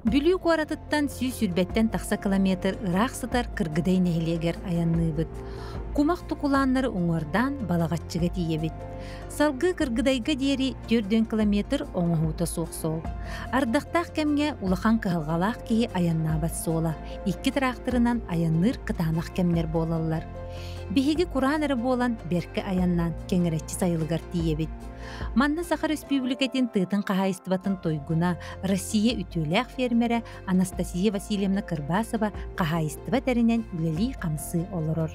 Бүлүү куоратыттан 120-тэн тахса километр ыраах сытар Кыргыдай нэһилиэгэр айанныыбыт. Кумах тукулааннары уҥуордаан Балаҕаччыга тиийэбит. Салгыы Кыргыдайга диэри 4 километр оҥоһуута суох суол. Ардахтаах кэмҥэ улахан кыһалҕалаах киһи айаннаабат суола. Икки тыраахтырынан айанныыр кытаанах кэмнэр буолаллар. Биһиги кураан эрэ буолан бэркэ айаннаан Кэҥэрэччи сайылыгар тиийэбит. Манна Саха Өрөспүүбүлүкэтин тыатын хаһаайыстыбатын туйгуна, Россия үтүөлээх фермерэ Анастасия Васильевна Кырбасова хаһаайыстыба тэринэн үлэлии-хамсыы олорор.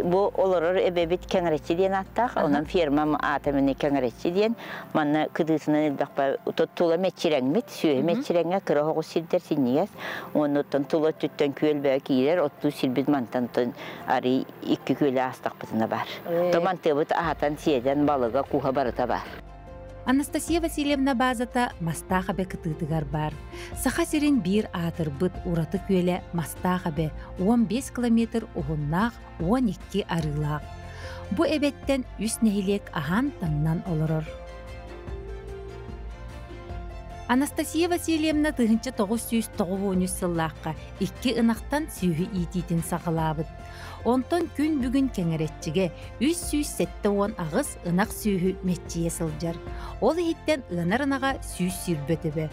Бу олорор эбэбит Кэҥэрэччи диэн ааттаах, онон фермам аата мини Кэҥэрэччи диэн. Манна кытыытынан элбэхпэ тула мэччирэҥмит, сүөһү мэччирэҥҥэ кыра оҕус сирдэр синньигэс, уоннуттан тула өттүттэн күөл бөҕө киирэр, оттуу сирбит мантан арый икки күөлү аастахпытына баар. Томантыабыт аһатан, сиэтэн, балыга, куһа барыта баар. Анастасия Васильевна баазата Мастаах Эбэ кытыытыгар баар. Саха сирин биир аатырбыт ураты күөлэ Мастаах Эбэ 15 километр уһуннаах 12 арыылаах. Бу эбэттэн үс нэһилиэк аһаан-таҥнан олорор. Анастасия Васильевна 1993 сыллаахха икки ынахтан сүөһү иитиитин саҕалаабыт. Онтон күн бүгүн Кэҥэрэччигэ 378 ынах сүөһү мэччийэ сылдьар. Ол иһиттэн ыанар ынаҕа 120 төбө.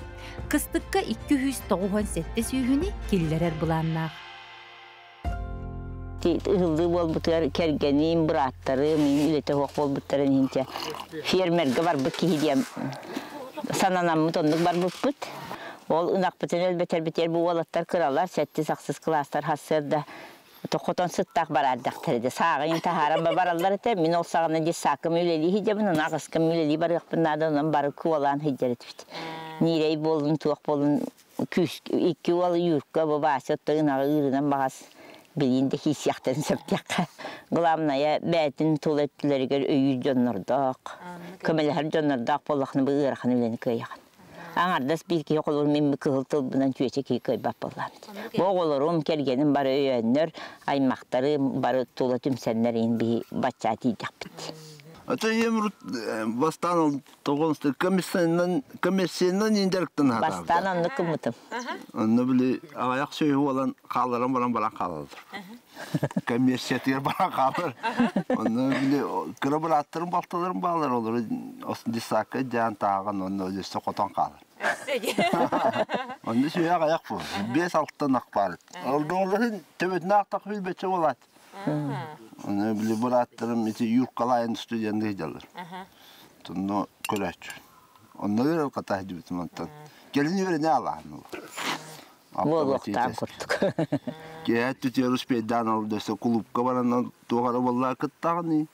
Кыстыкка 297 сүөһүнү киллэрэр былааннаах. Ыһыллыы буолбутугар кэргэним, бырааттарым, үлэтэ суох буолбуттарын иһин фермергэ барбыт киһи диэн сананаммыт оннук барбыппыт. Ол ынахпытын өлбөтөрбүтүгэр бу уолаттар кыралар, сэттис-ахсыс кылаастар сарсыарда хотон сыттаах бараардахтар этэ. Сааҕын таһааран бараллар этэ. Мин ол саҕана детсадка үлэлии сылдьабын, ынах аскам үлэлии барыахпын наада, онон бары куолаан сылдьар этибит. Ньирэй буоллун, туох буоллун күүс икки уол Юрка бу Вася оттон ынаҕы ыырынан баҕас билиин да киирсиэхтэрин сөптөххө. Главное бэйэтин тул өттүлэригэр өйүүр дьоннордоох, көмөлөһөр дьоннордоох буоллахына бу ыарахан үлэни кыайаҕын. Аҥардас биир киһи холобур мин кыһыл тылбынан чүөчэ киһи кыайбат буоллаам. Бу оҕолорум, кэргэним бары өйөөннөр, аймахтарым бары тула түмсэннэр иһин биһи баччаа тиийдэхпит. Это ийэм бастаан тоҕонсты комиссиянан комиссиянан индерктен хатаабыта. Бастаан оннук гыммытым. Онно били аҕыйах сүөһү буолан хаалларан баран баран хаалаллар. Комиссиятыгар баран хаалар. Онно били кыра бырааттарым балталарым баалар олору десакка дьаан тааҕан онно өссө хотон хаалар. Онно сүөһү аҕыйах бу. Биэс алтан ах баар. Олдооларын төбөтүнэ ахтах билбэтчэ буолаат. Оны били бырааттарым ити Юркалаайын студенты сылдьаллар. Тонно көрөөччү. Онно үөрэл хата сылдьыбытым онтон. Кэлин үөрэнэ алаан. Буолуохтаах курдук. Киэһэ түтүөр успейдаан ол дөссө кулуупка баран туох эрэ буоллаа кыттаҕыный.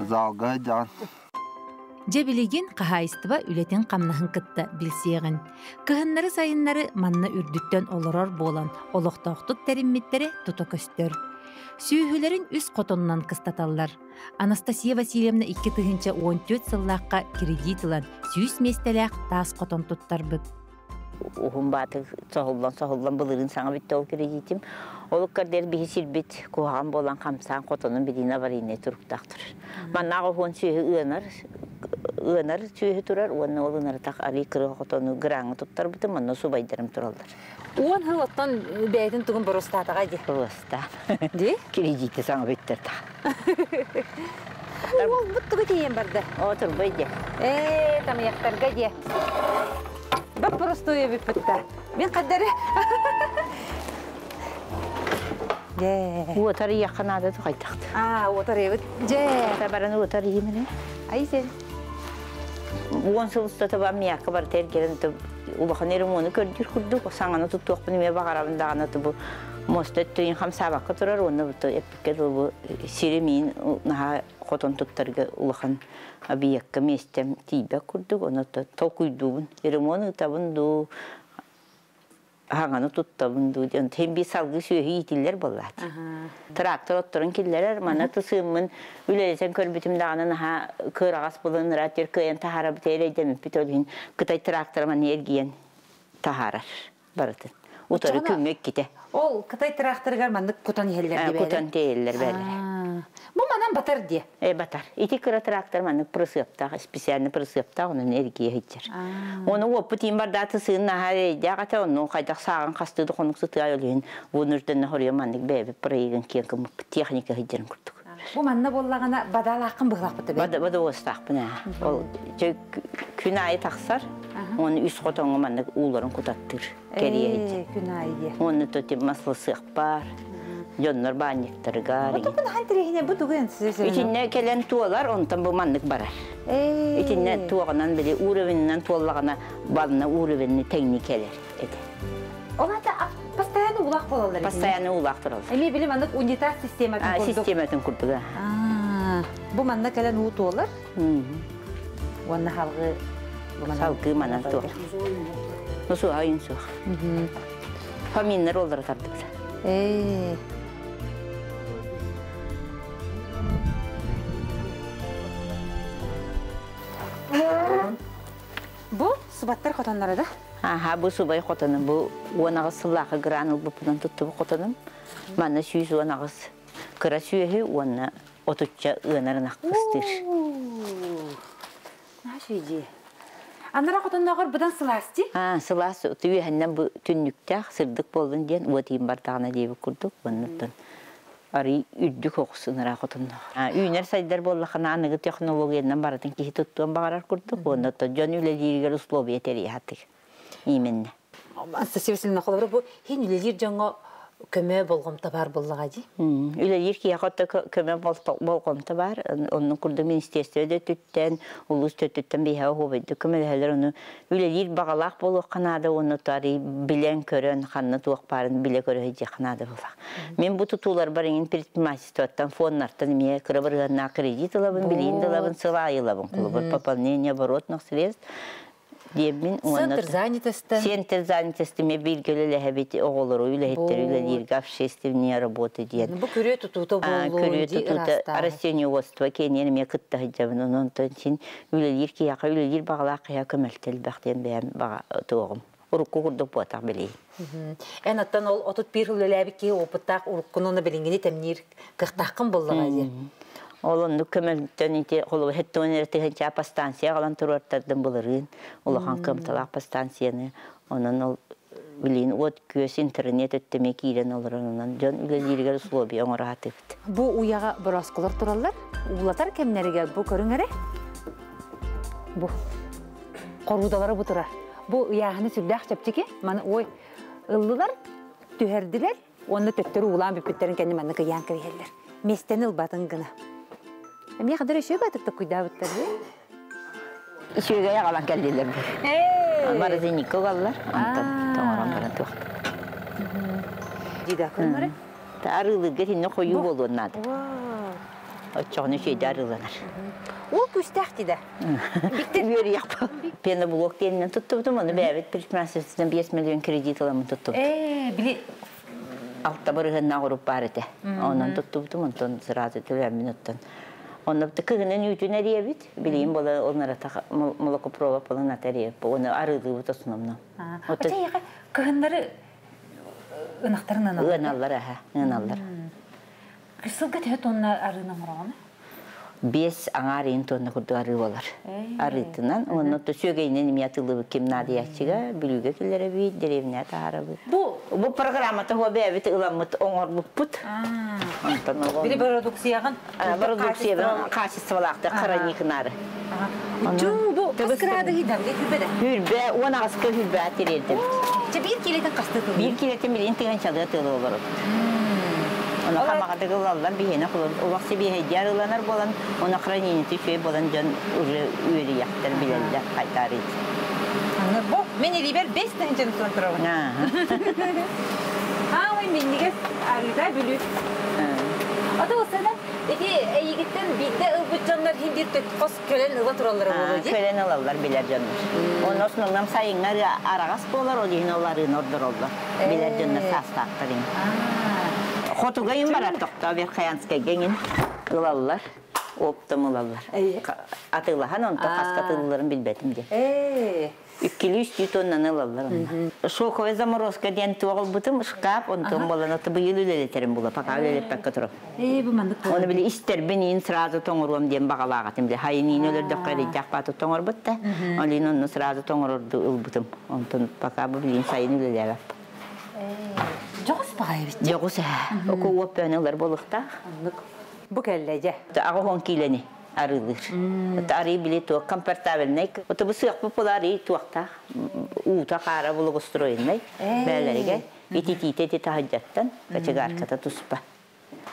Залга сылдьаҕын. Дьэ билигин хаһаайыстыба үлэтин-хамнаһын кытта билсиэҕин. Кыһыннары-сайыннары манна үрдүттэн олорор буолан, олохтоохтук тэриммиттэрэ тута көстөр. Сүөһүлэрин үс хотонунан кыстаталлар. Анастасия Васильевна 2014 сыллаахха кредит ылан 100 миэстэлээх таас хотон туттарбыт. Уһун баатык соһуллан-соһуллан былырыын саҥа бүттэ ол кредитим. Ол ыккардыгар биһи сирбит куһаҕан буолан хамсаан хотонун билиин аварийнай туруктаах турар. Маннаах уһун сүөһү ыанар, ыанар сүөһү турар уонна ол ынарытах арыы кыра хотону граҥҥа туттарбытым, онно субайдарым тураллар. Уон сыл оттон бэйэтин тугун боруостаатаҕа дии. Боруостаан. Дии? Кредити саҥа бүттэр Уол бут тугу тиийэн барда? О, турбай дии. Ээ, тамыйахтарга дии. Бап-простой эбиппит да. Мин хаддары. Дьэ. Уотар ыйыахха наада тухайдахт. Аа, уотар ыйыбыт. Дьэ. Баран уотар ыйымын. Ай сен. Уон сыл устата ба миякка барыта эргэрэн улахан ремону көрдүүр курдук саҥаны туттуохпун эмиэ баҕарабын даҕаны бу муоста өттүн хамсаабакка турар уонна бу эппиккэ дылы бу сири миин наһаа хотон туттарга улахан объекка миэстэм тиийбэт курдук ону толкуйдуубун ремонт ыытабын дуу хаҥаны туттабын дуу диэн син биир салгыы сүөһү иитиллэр буоллаат трактор отторун киллэрэр мана тысыыммын үлэлэтэн көрбүтүм даҕаны наһаа кыараҕас булан ыраат кыайан таһаарабыт эрэйдэммиппит ол иһин кытай трактора маны эргийэн таһаарар барытын утары күҥҥэ иккитэ Ол кытай тракторыгар маннык кутан иһэллэр кутан тиэйэллэр бээлэрэ. Бу манан батар дии. Батар. Ити кыра трактор маннык прысыаптаах, специальный прысыаптаах, онон эргийэ сылдьар. Оны уоппут иин бардааты сыын наһаа эрэйдээх этэ, онну хайдах сааҕын хастыы да хонук сытыа өлүһүн вынужденно хоруйа маннык бэйэбит проегын киэн гыммыппыт техника сылдьарын курдук. Бу манна буоллаҕына бадаалааххын быһылаахпыт эбит. Бадауостаахпын ээ. Ол күн аайы тахсар, оны үс хотоҥҥо маннык ууларын кутаттыыр. Кэриэһиччи. Күн аайы диэ. Уонна то маслысыах баар. Дьоннор баанньыктарыгар. Бу нахан тириһине бу тугун Итинне кэлэн туолар, онтон бу маннык барар. Итинне туоҕынан били уровенынан туоллаҕына бална уровенни тэҥни кэлэр этэ. Ол ата постоянно улаах болалар. Постоянно улаах тураллар. Эми били маннык унитаз систематын курдук. Систематын курдук. Бу манна кэлэн уу туолар. Уонна халгы Салгыы манан туолар. Ну суох, айын суох. Фаминнар оллара тардыбыта. Бу субаттар хотоннора да? Аха, бу субай хотоным, бу 10 сыллаахы гран ылбыппынан туттубу хотоным. Манна 110 кыра сүөһү уонна отучча ыанарын аккыстыыр. Наша Анара хотонноогор быдан сылаас дии? Сылаас түйэһэннэн бу түннүктээх сырдык буоллун диэн уот иин бардаҕына диэбит курдук оннуттан арый үрдүк оҕус ынара хотонноох. Үүнэр сайдар буоллахына аныгы технологиянан барытын киһи туттуон баҕарар курдук уонна дьон үлэлииригэр условия тэрийэ именно. Анастасия Васильевна, холобура бу хин үлэлиир дьоҥҥо көмө болҕомто баар буоллаҕа дии? Үлэлиир киһиэхэ көмө болҕомто баар. Оннун курдук министерство да өттүттэн, улуус төттүттэн биһиэхэ уһуобайдык көмөлөһөлөр. Ону үлэлиир баҕалаах буолуохха наада, уонна таарый билэн көрөн, ханна туох баарын билэ көрө сылдьыахха наада буоллах. Мин бу тутууларбар иҥин предпринимательствоттан, фонднартан эмиэ кыра бырыһыаннаах кредит ылабын, билиин да ылабын, сыл аайы ылабын. Холобур, пополнение оборотных средств диэммин уонна Центр занятости. Центр занятости ме бииргэ үлэлэһэбит оҕолору үлэһиттэр үлэлииргэ общественные работы диэн. Бу күрүө тутуута буоллун, Күрүө дии тутуута ыраастааһын. Растениеводство киэниэн эмиэ кытта сылдьабын. Онон син үлэлиир киһиэхэ үлэлиир баҕалаах киһиэхэ көмөлтө элбэх диэн бэйэм баҕа туоҕум. Урукку курдук буотах билии. Эн оттон ол 31 үлэлээбит киһи опыттаах уруккуну уонна билиҥҥини тэмниир кыахтааххын буоллаҕа дии. Ол оннук көмөлтөн ити холобур хеттон эрэ тыһынча станция галан туруортардым былырыын улахан кыамталаах станцияны. Онон ол билин уот күөс интернет өттөмө киирэн олорон онон дьон үлэлииригэр условия оҥоро сатыыбыт. Бу уйаҕа боросколор тураллар, уулатар кэмнэригэр бу көрүҥ эрэ. Бу хоруудалары бу турар. Бу ыйааһыны сүрдээх чэпчэки, маны ой ыллылар, түһэрдилэр, уонна төттөрү уулаан бүппүттэрин кэннэ маннык ыйаан кэбиһэллэр. Миэстэни ылбатын гына. Эмиэ хадыр өсөй баатык токкуйдаабыттар дии. Үчүгэй аҕалан кэллилэр бу. Морозильникка угаллар, онтон тоҥорон баран туохпут. Дида көрүҥ Арыылыырга итиннэ хойуу буолуон наада. Оччоҕуна үчүгэйдик арыыланар. Ол күүстээх дида. Үөрүйэх пеноблок диэнинэн туттубутум, ону бэйэбит предпринимательствоттан 5 миллион кредит ыламмын туттубутум. Били Алта бырыһыаннаах уруп баар этэ. Онон туттубутум, онтон сразу төлөөммүн оттон. Онно кыһынын үүтүн эриэбит, билигин бола оннаратах молокопровод болан ата эриэбит, оны арыылыыбыт основном. Оча яха кыһыннары ынахтарын аналлар. Ыаналлар аха, ыаналлар. Сылга төһө тонна арыынан оҥороҕун? 5 аҥаар иин тонна курдук арыы болар. Арыытынан, онно сүөгэйинэн эмиэ атыылыыбыт ким наадыйааччыга, Бүлүүгэ киллэрэбит, деревня таһаарабыт. Бу Бу программата хуа бэйэбит ыламмыт оҥорбуппут. Онтон ол били продукцияҕын продукция качестволаахты хранникнары. Чуу, бу хас кыраады хида биле күбеде. Хүрбэ, 10 аҕыска хүрбэ тириэрдибит. Чэ биир килетин хасты тылы. Биир килетин билин тыгын чалыа тылы олорор. Оны хамаҕатык ылаллар биһиэнэ улах сибиэһэйдиэр ыланар болан, оны хранение үчүгэй болан дьон уже үөрүйэхтэр билэллэр хайтаарыйт. Бу мен илибер 5 тыһынчаны туран турабын. Аа, ой миннигес арыыта бүлүү. Ата осына эти эйигиттен бидде ылбыт дьоннор хин бир хос көлөн ыла тураллара болуу ди. Көлөн ылаллар билэр дьоннор. Оны основном сайыңар арагас болар, ол иһин оларын ордороллор. Билэр дьоннор саастаахтар. Хотугайын барар тохтоо Верхоянскайга геңин ылаллар, оптом ылаллар. Атылахан онто хаска тылларын билбетим де. Иккилүү-үстүү тоннаны ылаллар онно. Шоковая заморозка диэн туох ылбытым, шкаф, онтон буолан аты быйыл үлэлэтэрим була, пока үлэлэппэккэ турар. Ээ, бу маннык Оны били истэрбин иин сразу тоҥоруом диэн баҕалааҕатым били хайын иин өлөрдөххө эрийдэх бааты тоҥорбут да, ол иин онно сразу тоҥорорду ылбытым. Онтон пока бу билин сайын үлэлээбэп. Дьоҕус баҕайы эбит. Дьоҕус ээ. Оку уоп бөөнө ылар буолуохтаах. Оннук. Бу кэллэ дьэ. Аҕа киилэни арыылыыр. Арыы били туох комфортабельнай. Ото бу сыахпыт була арыы туохтаах уута хаара благоустроеннай бээлэригэр ититиитэ ити таһырдьаттан кочегарката туспа.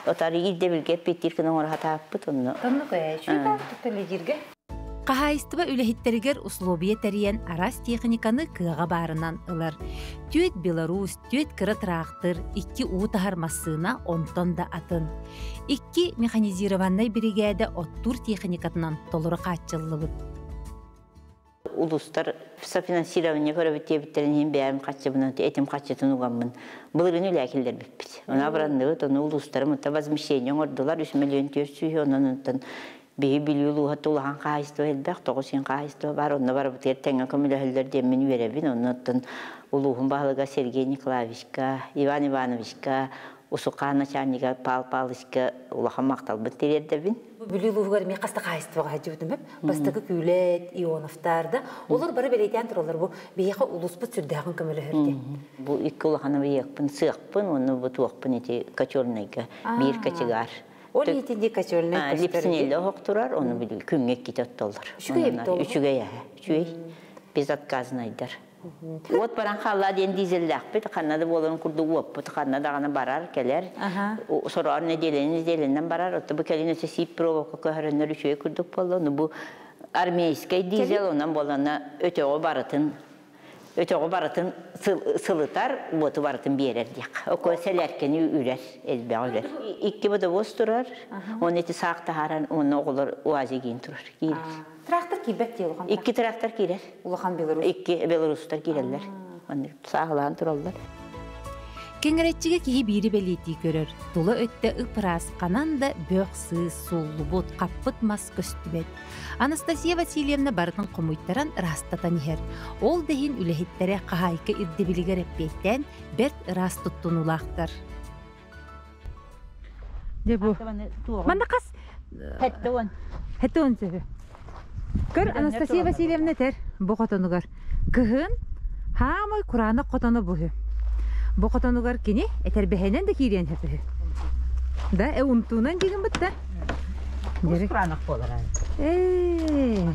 Ото арыы ирдэбилгэ эппиэттиир гына оҥоро сатааппыт онно. Тоннук ээ, үчүгэй төлөдииргэ. Хаһаайыстыба үлэһиттэригэр условия тэрийэн араас техниканы кыаҕа баарынан ылар. Түөт Беларусь, түөт кыра тыраахтыр, икки уу таһар массыына онтон да атын. Икки механизированнай биригээдэ оттуур техникатынан толору хааччыллыбыт. Улуустар софинансирование көрөбүт диэбиттэрин иһин бэйэм хаччыбынан этим хаччытын угаммын былырыын үлээ киллэрбиппит. Она абыранныбыт, ону улуустарым онто возмещение оҥордулар 3 миллион 400 онон онтон биһи Бүлүү улууһа тулахан хаһаайыстыба элбэх, тоҕус син хаһаайыстыба бар, онно барыбытыгар тэҥҥэ көмөлөһөллөр диэммин үөрэбин. Оннуттан улууһум баһылыга Сергей Николаевичка, Иван Ивановичка, Усукаан начальнига Пал Палычка улахан махталбын тириэрдэбин. Бүлүү улууһугар эмиэ хаста хаһаайыстыбаҕа сылдьыбытым бэп. Бастакы Күүлэт, Ионовтар да. Олор бары бэлиэтээн тураллар бу биһиэхэ улууспут сүрдээҕин көмөлөһөр диэн. Бу икки улахан объекпын, сыахпын уонна бу туохпун ити котельнайга биир кочегар. Ол итинди котельнай көстөр. Липсинелле оһох турар, ону күҥҥэ иккитэ оттоллор. Үчүгэй эбит ол. Үчүгэй аһа, үчүгэй. Безотказнайдар. Уот баран хаалла диэн дизеллээхпит, ханна да буоларын курдук уоппут ханна даҕаны барар, кэлэр. Сороҕор нэдиэлэни нэдиэлэнэн барар. Отто бу кэлин өссө сип проволока көһөрөннөр үчүгэй курдук буолла. Ну бу армейскай дизель онон буолана өтөҕү барытын өтөҕү барытын сылытар, уоту барытын биэрэр диэх. Окко сэлээркэни үрэр, элбэҕи үрэр. Икки водовоз турар, оны ити саах таһааран, уонна оҕолор УАЗи киин турар, киирэр. Трактор киирбэт дии улахан. Икки трактор киирэр. Улахан Беларусь. Икки белорустар киирэллэр. Маннык сааһылаан тураллар. Кэҥэрэччигэ киһи биири бэлиэтии көрөр. Тула өттө ып-ыраас, ханан да бөх сыыс, сууллубут, хаппыт мас көстүбэт. Анастасия Васильевна барытын хомуйтаран ыраастатан иһэр. Ол да иһин үлэһиттэрэ хаһаайка ирдэбилигэр эппиэттээн бэрт ыраас туттунуулаахтар. Дьэ бу. Манна хас? Хэттэ 70 сөбү. Көр Анастасия Васильевна этэр бу хотонугар. Кыһын хаамай кураанах хотоно буһу. Бу хотонугар кини этэрбэһэнэн да киириэн сөп үһү. Да, унтуунан дигин бытта. Кураанах буолар. Ээ.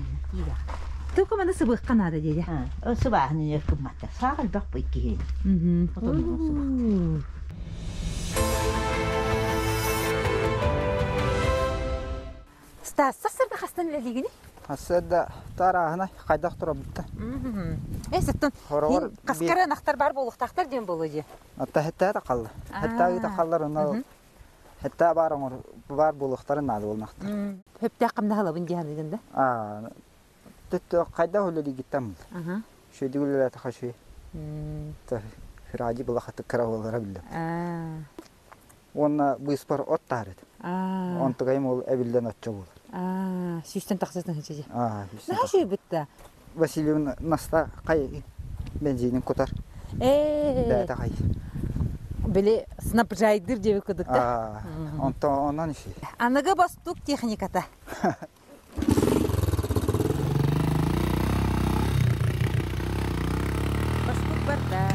Тука маны сыбыахха наада диэде. Сыбааһын кымматта. Саах элбэх бу иккиһин. Стас, сарсыарда хастан үлэлиигиний? Сарсыарда таарааһына хайдах турабытта. Э, сеттон хаскара ынахтар бар буолуохтаахтар диэн буолуо дии. Атта хеттээ тахалла. Хеттээ тахаллар онно хеттээ баар оҥор баар буолуохтарын наада буолнахтар. Хөптөөх хамнаһалабын дии саныыгын да? Аа, төттө хайдах үлэлиигиттэн. Шөйдүк үлэлээтэ хашүй. Фиради была хаты кыра буолара биллэр. Уонна быыспар от таһар этим. Онтугайым ол эбиллэн оччо буолар. Сүүстэн тахсытын хычыжы. Наһаа шүйбүтта. Васильевна наста хай бензинин кутар. Бээтэ хай. Били снабжайдыр диэби кудукта. Онто онон иши. Аныгы бостук техниката. Бостук барда.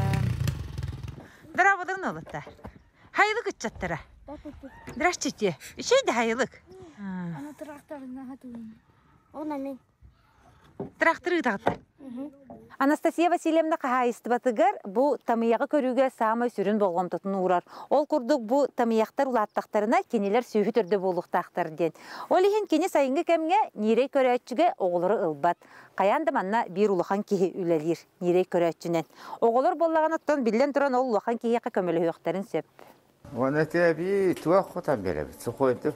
Здраводан олутта. Хайылык ыччаттара. Здравствуйте. Үчүй да хайылык. Ана тракторына хатуын. Она мен. Тракторы тағытта. Анастасия Васильевна хаһаайыстыбатыгар бу тамыйаҕы көрүүгэ саамай сүрүн болҕомтотун уурар. Ол курдук бу тамыйахтар улааттахтарына кинилэр сүүһү төрдө буолуохтаахтар диэн. Ол иһин кини сайыҥҥы кэмҥэ ньиирэй көрөөччүгэ оҕолору ылбат. Хайаан да манна биир улахан киһи үлэлиир ньиирэй көрөөччүнэн. Оҕолор буоллаҕына биллэн туран ол улахан киһиэхэ көмөлөһүөхтэрин сөп. Уонна эти туох хотан беребит, сухойду.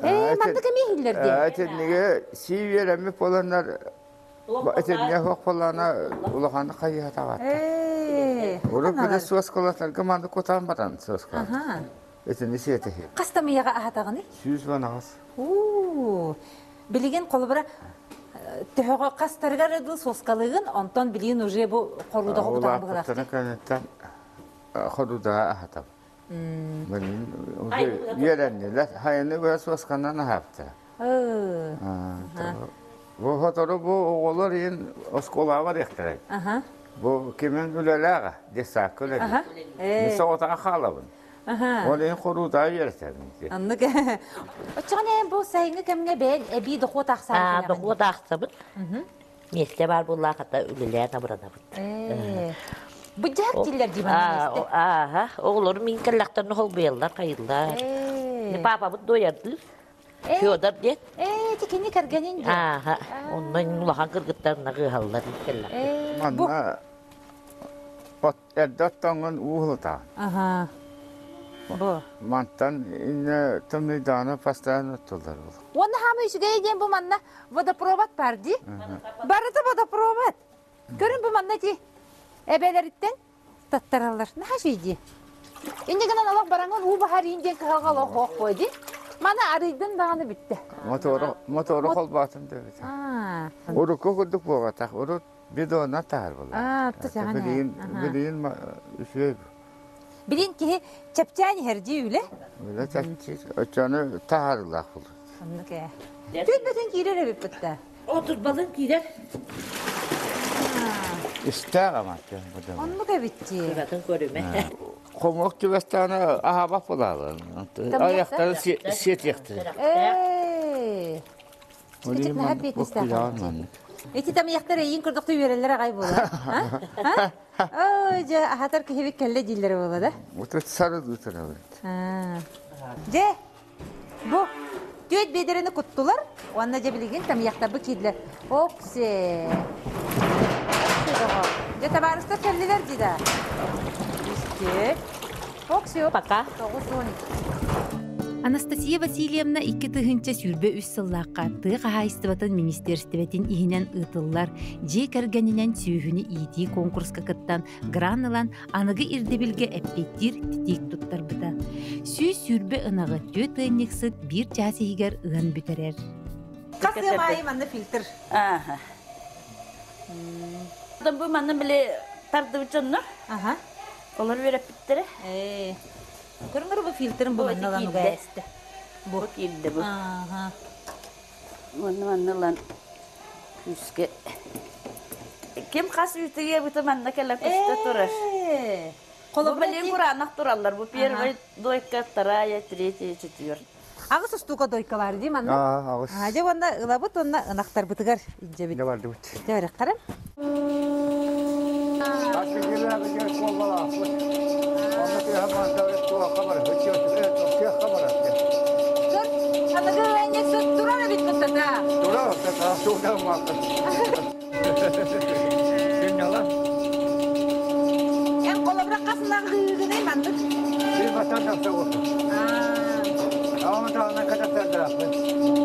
Ээ, маннык эмиэ иһиллэр диэн. Этинниге сии үөрэммит буоланнар этинниге хуох буоллаана улаханнык хайыха таҕатта. Урут били суоскалатарга маннык кутаан баран суоскалат. Этинни сиэтехи. Хас тамыйаҕа аһатаҕыный? 110 аҕыс. Уу, билигин холобура Төһөҕө хастарыгар дыл соскалыгын, онтон билигин уже бу хорудаҕа кутаҕын быһылаахтар. Кэнниттэн хорудаҕа аһатабын. Билин үөрэннилэр. Хайаны быһа суосканан аһапта. Бу сотору бу оҕолор иин оскуолаҕа барыахтара. Бу кимин үлэлээҕэ, детсадка үлэлиир. Мин соҕотоҕо хаалабын. Ол иһин хоруутаа үөрэтэбин. Аннык. Оччоҕо бу сайыҥҥы кэмҥэ бэйэн эбии дохуот ахсаан Дохуот ахсабыт. Миэстэ баар буоллаах хата үлэлээн абыранабыт. Бу дьаһак тиллэр дии миэстэ. Ааха, оҕолорум мин кэллэхтэринэ холбуйаллар, хайыллар. Папабыт дуойардыыр. Федор диэн. Ээ, ити кини кэргэнин диэн. Ааха, онно улахан кыргыттарына кыыһаллар кэллэхтэр. Манна эрдэ оттоҥҥун уу ылытаҕын. Аха. Бу. Мантан иннэ тымныйдаҕына постоянно оттуллар буолуо. Уонна хаамыы үчүгэй диэн бу манна водопровод бар дии. Барыта водопровод. Көрүн бу манна ити эбэлэриттэн таттараллар. Наһаа үчүгэй дии. Инньэ гынан олох бараҥын уу баһарыын диэн кыһалҕа олох хоох буо дии. Маны арыйдын даҕаны бүттэ. Мотору, мотору холбоотум диэбит. Урукку курдук буолбатах. Урут бидонна таһар буолар. Билигин, билигин үчүгэй. Билин киһи чэпчээн иһэр дии үлэ. Үлэ чэпчиир. Оччону таһаарылаах буолар. Оннук ээ. Түн бүтүн киирэр эбиппит да. Отурбалын киирэр. Истээх амат. Оннук эбит дии. Кыратын көрүмэ. Хомуок түбэстэҕинэ аһаабах буолаалар. Аяқтары сиэтиэхтэрэ. Ээ. Ити тамыйахтар эйиин курдук үөрэллэр аҕай буолар. Ой, дьэ, аһатар киһибит кэллэ дииллэрэ буолла да? Утут сарылыы турабыт. Дьэ, бу түөт биэдэрэни куттулар, уонна дьэ билигин тамыйахтарбыт киирдилэр. Оксе. Дьэ, табаарыстар кэллилэр дии да. Үстүөт. Оксе. Пока. 92. Анастасия Васильевна 2023 сыллаахха тыа хаһаайыстыбатын министиэристибэтин иһинэн ыытыллар дьиэ кэргэнинэн сүөһүнү иитии конкурска кыттан грант ылан аныгы ирдэбилгэ эппиэттиир титиик туттарбыта. 120 ынаҕы түөрт ыанньыксыт биир чаас иһигэр ыан бүтэрэр. Хас ыам аайы манна фильтр. Ааха. Бу манна били тардыбыт дьоннор. Аха. Олор үөрэппиттэрэ. Ээ. Көрүҥ бу фильтрин бу манна ылан угаэстэ. Бу киирдэ бу. Ааха. Манна манна ылан күүскэ. Ким хас үүтүгэ быты манна кэлэ көстө турар. Бу билин кураанах тураллар. Бу первый дойка, вторая, третья, четвертая. Аҕыс устуука дойка бар дии манна. Аҕыс. Дьэ уонна ылабыт уонна ынахтарбытыгар илдьэбит. Дьэ бардыбыт. Дьэ барыххарым. Аныгы ыанньыксыт турар эбит быттата. Турар, тугда Синньала. Эн холобура хасынан гыыгынай маннык. Bir vatan tapsa oldu. Ama tağına kataklar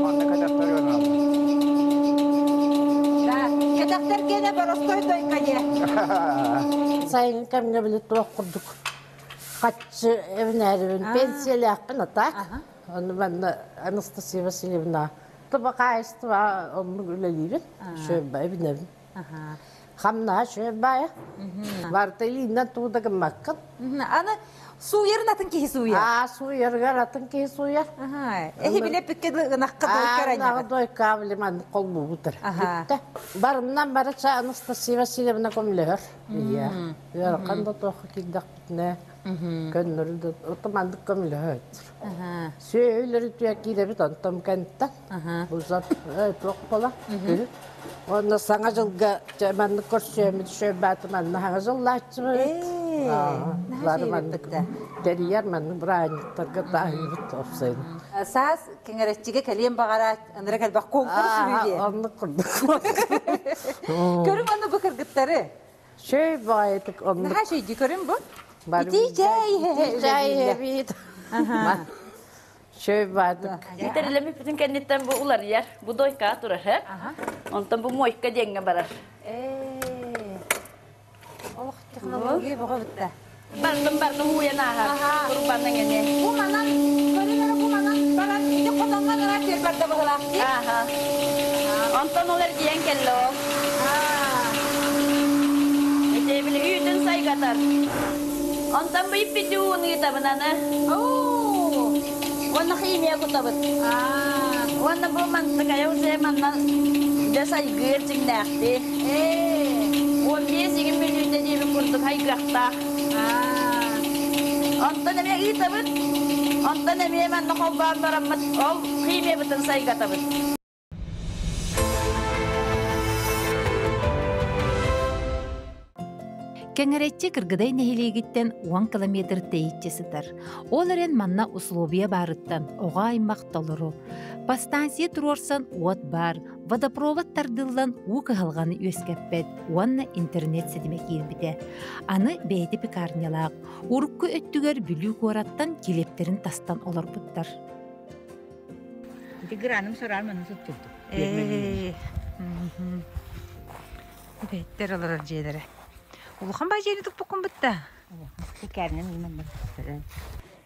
Anna kataklar yönü Да, кэтахтар киэнэ боростой дойка дьэ. Сайын кэмҥэ били туох курдук хаччы эбинээрибин пенсиялаахпын а так. Ону манна Анастасия Васильевна хаһаайыстыба оннук үлэлиибин. Шөббай бинэбин. Хамнаһа шөббай. Барыта илиинэн тугу да гыммаккын. Аны сууйарын атын киһи сууйар. Аа, сууйарыгар атын киһи сууйар. Эһи биле пикке ынахка дойка ранья. Дойка биле маннык холбуубутар. Бүттэ. Барымнан барыча Анастасия Васильевна көмөлөһөр. Иә. Ыарахан да туохха киирдэхпитинэ көннөрү да отомандык көмөлөһөттүр. Сүөһүлэри түө киирэбит онтон кэнтэн. Узат туох бола. Онно саҥа дьылга маннык көрсүөмүт шөббааты манна хаҥа дьыллааччыбыт. Бары маннык тэрийэр маннык бырааһынньыктарга таһыыбыт опсайын. Саас кэҥэрэччигэ кэлиэн баҕара ынырык элбэх конкурс үһү Оннук курдук. Көрүҥ онно бу кыргыттары. Шөй баайытык оннук. Наһаа шөйдүү көрүҥ бу. Итии чэй Чэй эбит. Шөй баайытык. Бүтэрилэммит бүтүн кэнниттэн бу уларыйар. Бу дойка турар, һэ? Онтон бу мойка диэҥҥэ барар. Олох технология бөҕө бүтэ. Бардым бардым уйан ааһар. Курбаннаҥ эне. Бу манан көрүҥ бу манан баран ити хотоннор ара сир барда быһылаах дии. Аха. Онтон ол эргийэн кэллэ ол. Ити били үүтүн сайгатар. Онтон бу иппити ууну ыытабын аны. Уонна химия кутабыт. Уонна бу мантыкайа уже манна дьэ сайгыыр дьиҥнээхтии. 15 игин мүнүүтэ диэбит курдук хайгыахтаах. Онтон эмиэ ыытабыт. Онтон эмиэ манна холбоон бараммыт ол химиябытын сайгатабыт. Кэҥэрэччи Кыргыдай нэһилиэгиттэн 10 километр тэйиччи сытар. Ол эрэн манна условия баарыттан оҕо аймах толору. Подстанция туруорсан уот баар, водопровод тардыллан уу кыһалҕаны үөскэппэт уонна интернет ситимэ киирбитэ. Аны бэйэтэ пекарнялаах, урукку өттүгэр Бүлүү куораттан килиэптэрин тастан олорбуттар. Ити граным сораар манна туттурдум. Бэттэр олорор дьиэлэрэ. Улахан баа дьиэни туппуккун бытта. Пекарням именно.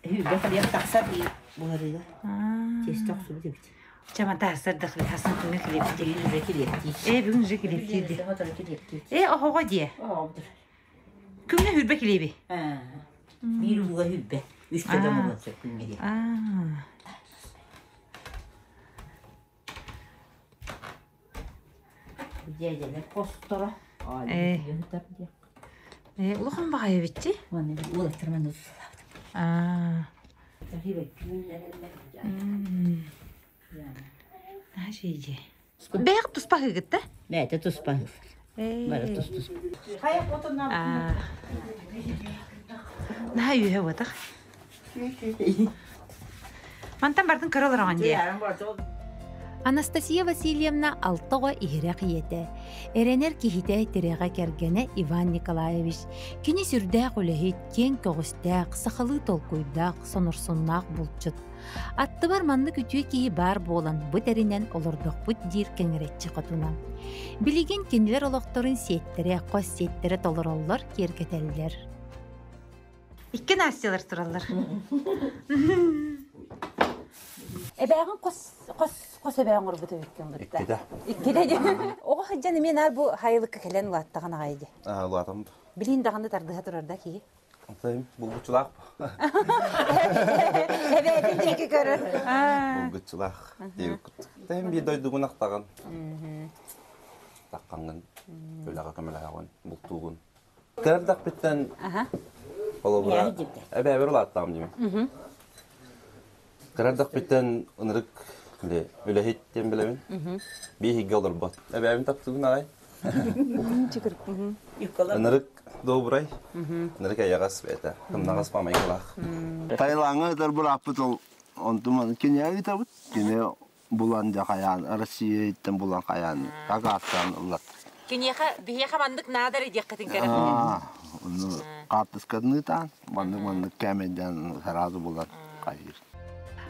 Үгө хлеб тахсар буларыга. Тесто охсубут эбит. Чамата сырдык хасын күҥҥэ килиэптиир. Бүгүн уже килиэптиир. Ээ бүгүн уже килиэптиир дии. Сотору килиэптиир. Ээ оһоҕо дии. Оһоҕо. Күҥҥэ хүрбэ килиэби. Биир ууга хүрбэ. Үс төбө оҥоруон сөп күҥҥэ диэн. Дьээдьэлэр хосторо. Ээ. Ээ улахан баҕайы эбитчи. Уонна уолаттар манна тутулаабытым. Аа. Бэйэх туспа аһыыгыт да? Бэйэтэ туспа аһыыр. Бары тус-тус. Наһаа үөһэ буотах. Мантан бардын көрө олороҕун дии. Анастасия Васильевна алта оҕо иһирэх ийэтэ. Эрэнэр киһитэ тирэҕэ кэргэнэ Иван Николаевич. Кини сүрдээх үлэһит, киэҥ көҕүстээх, сахалыы толкуйдаах, сонурсуннаах булчут. Аттыбар маннык үтүө киһи баар буолан бу тэринэн олордохпут диир кэҥирэччи хотуна. Билигин кинилэр олохторун сиэттэрэ, хос сиэттэрэ толороллор, киэргэтэллэр. Икки Настялар тураллар. Эбээҕин хос хос хос эбээ оҥорбут эбиккин бытта. Иккитэ. Иккитэ дии. Оҕо сылдьан эмиэ наар бу хайылыкка кэлэн улааттаҕын аҕай дии. Аа, улаатам. Билин даҕаны тардыһа турар да киһи. Булгуччулаах. Эбээтин диэки көрөр. Булгуччулаах диэбиккит. Тэһин биир дойдугун ахтаҕын. Таххаҥҥын, үлэҕэ көмөлөһөҕүн, бултуугун. Кырардахпыттан холобура эбээбэр улааттаҕым диэмин. Кырардахпыттан ынырык үлэһит диэн билэбин. Биир иһиггэ олорбот. Эбээбин таптыыбын аҕай. Ынырык добрай, ынырык эйэҕэс бэйэтэ, тымнаҕас маамайгылаах. Таилаҥҥа ытар бырааппыт ол онтуман кинигэ ыытабыт. Кини булан дьэ хайаан Россияттан булан хайаан агааттаан ыллат. Киниэхэ биһиэхэ маннык наада эрэ диэххитин кэрэх. Ону хаартыскатын ыытаан, маннык-маннык кээмэйдээн сразу булан хайыыр.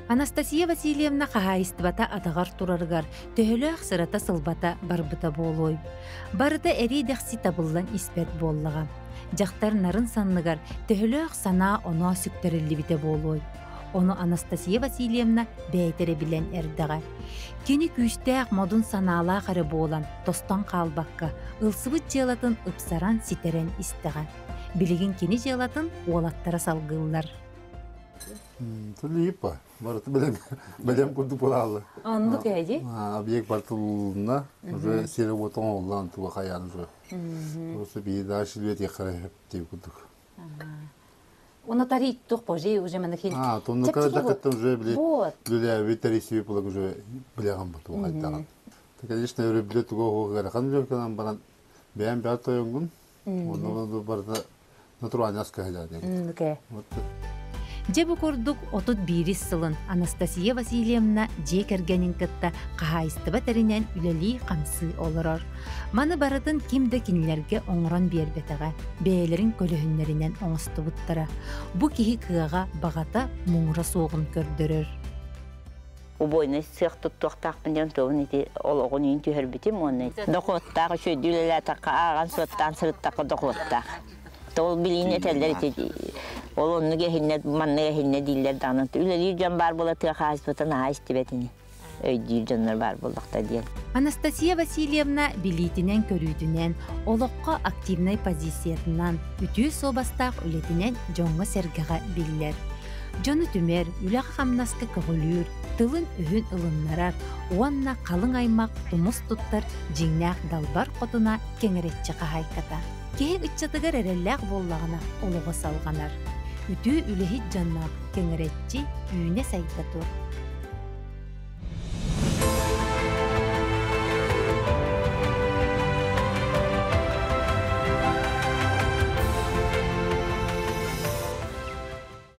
Анастасия Васильевна хаһаайыстыбата атаҕар турарыгар төһөлөөх сырата-сылбата барбыта буолуой? Барыта эрий-дэхси табыллан испэт буоллаҕа. Дьахтар нарын санныгар төһөлөөх санаа-оноо сүктэриллибитэ буолуой? Ону Анастасия Васильевна бэйэтэ эрэ билэн эрдэҕэ. Кини күүстээх модун санаалаах эрэ буолан, тостон хаалбакка, ылсыбыт дьыалатын ыпсаран ситэрэн истэҕэ. Билигин кини дьыалатын уолаттара салгыыллар. Тулипа. Барыты бэлэм, бэлэм курдук буолааллар. Оннук эди. Объект бартылына уже сире вот оҥоллаан туга хайаан уже. Просто биир дальше лүөтиэххэ деп курдук. Уна тарит тух позже уже манахин. А, тонну кара уже били лүлээби тарисиби булак уже биляган бу туга хайдаган. Конечно, өрө биле туга хоҕарахан жөрканан баран бэйэм бэйэ тойонгун. Онно барыта натуральный Окей. Дьэ бу курдук 31 сылын Анастасия Васильевна дьиэ кэргэнин кытта хаһаайыстыба тэринэн үлэлии-хамсыы олорор. Маны барытын ким да кинилэргэ оҥорон биэрбэтэҕэ, бэйэлэрин көлөһүннэринэн оҥостубуттара. Бу киһи кыаҕа, баҕата муҥура суоҕун көрдөрөр. Убойнай сыах туттуохтаахпын диэн туобун ити олоҕун үүн түһэрбитим уонна дохуоттаах үчүгэйдик үлэлээтэххэ ааҕан суоттаан сырыттахха дохуоттаах. Ол билиини этэллэр ити ол оннук эһиннэ маннык эһиннэ дииллэр даҕаны үлэлиир дьон баар буола тыа хаһаайыстыбата наһаа истибэт ини. Өйдүүр дьоннор баар буоллахта диэн. Анастасия Васильевна билиитинэн-көрүүтүнэн, олоххо активнай позициятынан, үтүө суобастаах үлэтинэн дьоҥҥо-сэргэҕэ биллэр. Дьону түмэр, үлэҕэ-хамнаска көҕүлүүр, тылын-өһүн ылыннарар уонна халыҥ аймах тумус туттар дьиҥнээх далбар хотуна кэҥэрэччи хаһаайката. Киһи ыччатыгар эрэллээх буоллаҕына олоҕо салҕанар. Үтүө үлэһит дьонноох кэҥэрэччи үүнэ-сайда тур.